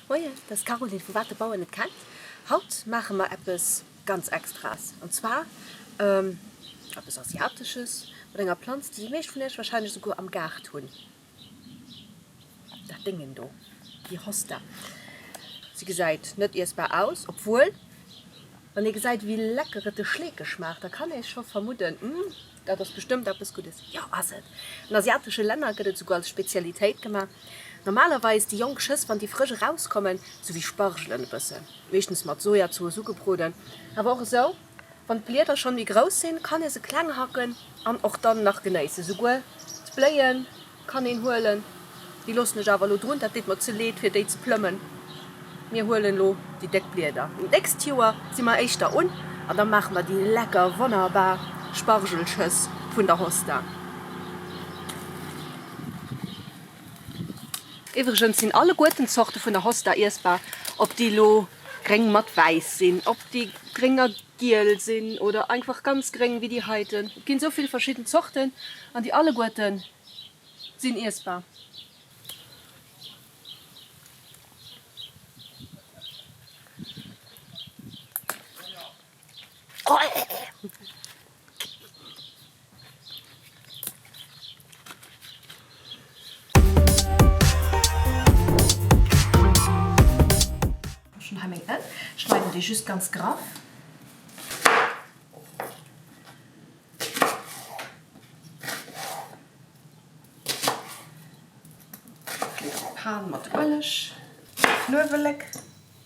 Moien, dat ass d'Caroline vu Wat de Bauer net kennt. Haut maache mer eppes ganz Extraes an zwar eppes Asiatesches mat enger Planz, déi déi meescht vun iech warscheinlech esouguer am Gaart hunn. Dat Déngen do, déi Hosta. Si gesäit net iessbar aus, obwuel, wann ee gesäit wéi lecker et de Schleeke schmaacht, da kann ee scho vermudden, Hm, dat ass bestëmmt eppes Guddes. Jo, ass et! An asiatesche Länner gëtt et souguer als Spezialitéit gemaach. Normalerweis déi jonk Schëss, wann déi frësch erauskommen, sou wéi Spargelen e bëssen, meeschtens mat Sojazooss ugebroden, awer och esou, wann d'Blieder schonn méi grouss sinn, kann ee se kleng hacken an och dann nach genéissen. Souguer d'Bléie kann een huelen, déi loossen ech awer elo drun, dat deet mer ze leed fir déi ze plëmmen. Mir huelen elo déi déck Blieder. D'nächst Joer si mer éischter un an da maache mer déi lecker wonnerbar Spargelschëss vun der Hosta. Iwwregens sinn alleguerten d'Zorte vun der Hosta iessbar, ob déi elo gréng mat wäiss sinn, ob déi gréng a giel sinn oder einfach ganz gréng wéi déi heiten. Et ginn esou vill verschidden Zorten an déi alleguerte sinn iessbar. Ech hunn hei meng Ënn, schneiden déi just ganz graff. Pan mat Ueleg, Knuewelek,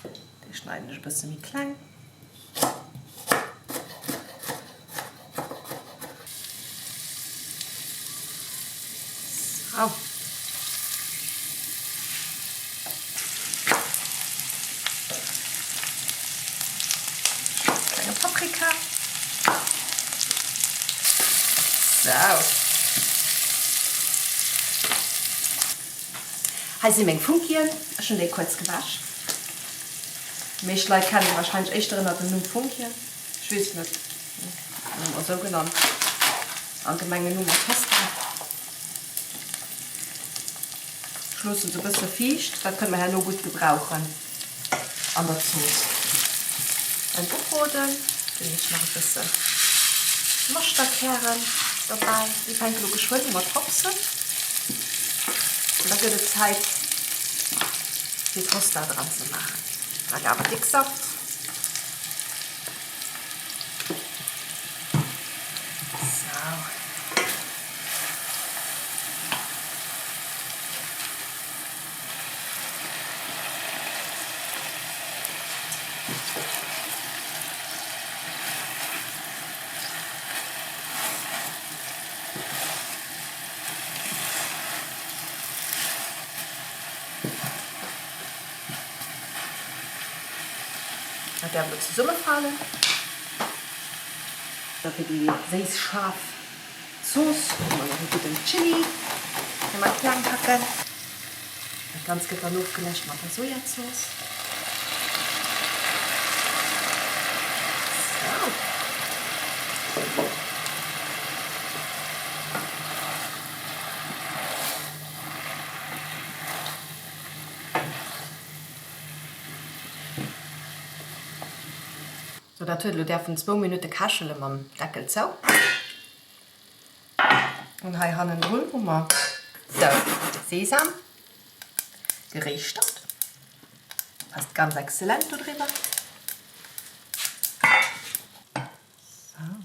déi schneiden ech e bësse méi kleng. Sou. Klenge Paprika. Sou. Hei si meng Funkien. Ech hunn déi kuerz gewäsch. Déi meescht Leit kennen se wahrscheinlech éischter ënnert dem Numm Funkien. Ech weess net. Ëmmer esou genannt. Allgemengen Numm ass Hosta. Ech loossen se e bësse fiicht, dat kënne mer herno gutt gebrauchen an der Zooss. Beim Ubroden ginn ech nach e bësse Moschterkären dobäi. Déi fänke lo geschwënn u mat hopsen an da gëtt et Zäit fir d'Hosta dran ze maachen. Agave-Dicksaft. Sou. Dat däerf elo zesummefalen. Da fir déi séiss-schaarf Zooss hu mer nach e gudden Chili, dee mer kleng hacken. Dat Ganzt gëtt dann ofgeläscht mat der Sojazooss. Sou. Sou, dat huet elo däerfen zwou Minutte kächele mam Deckel zou. An hei hannendrun hu mer sou Sesam, geréischtert. Passt ganz exzellent do driwwer. Sou.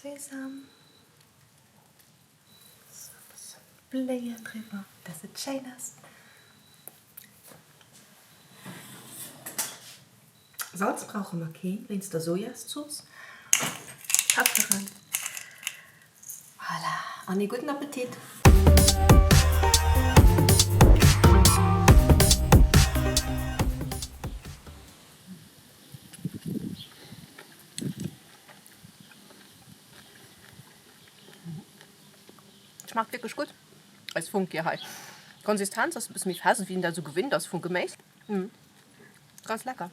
Sesam. Sou e bëssen Bléien driwwer, dass et schéin ass. Salz brauche mer keen, wéinst der Sojaszooss. Pefferen. Voilà, an ee gudden Appetit! Schmaacht wierklech gutt, eis Funkie hei. D'Konsistenz ass e bësse méi fest, wéi een dat esou gewinnt ass vu Geméis. Ganz lecker.